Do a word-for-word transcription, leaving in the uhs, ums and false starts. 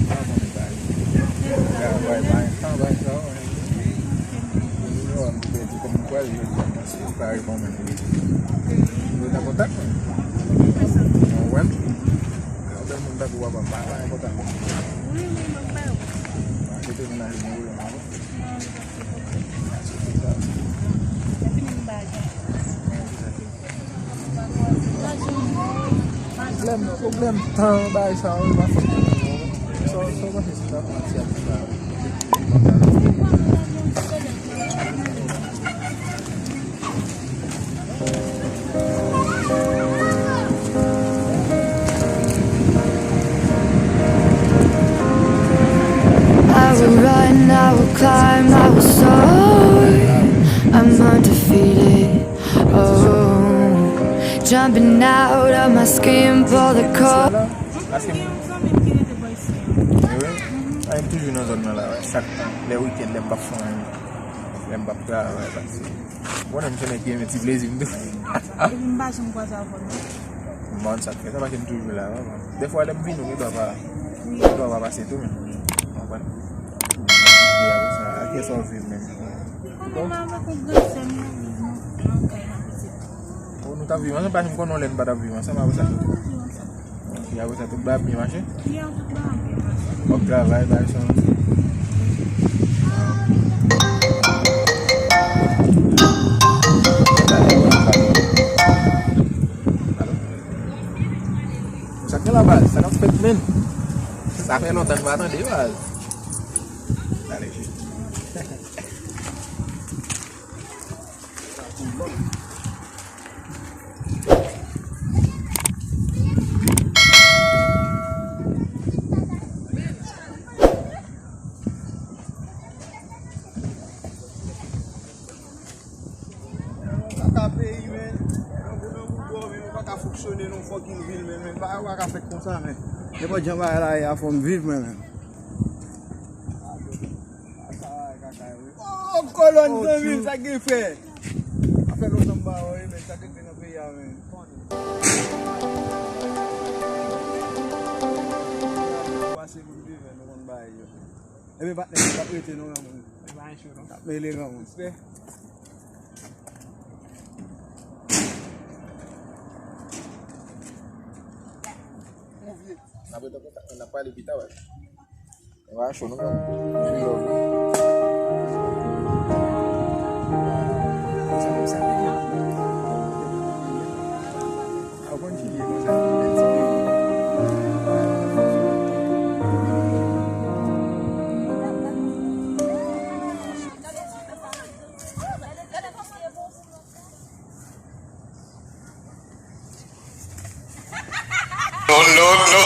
Pa konnen bagay. Travay pa gen tan, bagay sa yo, men. Yo, m te di kòm m kwè, yo di m se pa reponn mwen. Yo nan kontak mwen. Mwen wè m. Lè w bèl moun tankou w ap pa pa gen kontak mwen. Wi, wi, mwen pa yo. Achte te menaj mwen, wi, mwen. Pwoblèm, pwoblèm tan, bagay sa yo, pa fè pwoblèm, non. Sa, sa w panse si ta pran ti ati la? I will run, I will climb, I will soar. I'm undefeated. Oh, jumping out of my skin for the cause. Paske m gen yon zanmi m ki rete bò isi a. Wi. Ay, m toujou nan zòn nan la, wi. Chak lè wikenn, lè m p ap fè anyen, lè m p ap travay, paske ou konnen m se nèg ki renmen ti plezi m tou. Epi m pa janm kwaze avè w, non. M pa konn sa k fè sa, paske m toujou la, wi. Dèfwa, lè m vini, ou gen dwa pa, ou gen dwa pa pase tou, men. Ou konprann? Epi apre sa, ak kiyès w ap viv menm? Mwen menm avèk yon grann sè m, nou viv nan, nan kay nan pitit. Oh, nou t ap viv ansanm, paske m konnen yon lè nou pa t ap viv ansanm, apre sa. Epi apre sa, tout bagay ap byen mache? Byen, tout bagay ap byen mache. W ap travay, bagay sa. Sa k gen la, baz? Sa k ap fèt, menn? Sa fè lontan nou pa tande, baz. Gade. Kaka peyi, men. Nan gwo, nan gwo, men, nou pa ka fonksyone nan yon fucking vil, men, men, bagay yo pa ka fèt konsa, men. Nenpòt jan bagay la ye a, fò m viv, men, men. Oh, kolòn, zanmi m, sa gen fè? Sa fè lontan m pa wè, men, sa k rive nan peyi a, men. Pase pou m viv, men, nou konn bagay yo. Ebyen, patnè, m t ap rete non, granmoun. Li pa gen cho, non. T ap mele, granmoun. Respè. N ap rete an kontak, n ap pale pita, baz. Li pa cho, non, granmoun. Anpil love. Sa, sa, sa. Ou konn ki ye konsa, bèl ti peyi. No, no, no.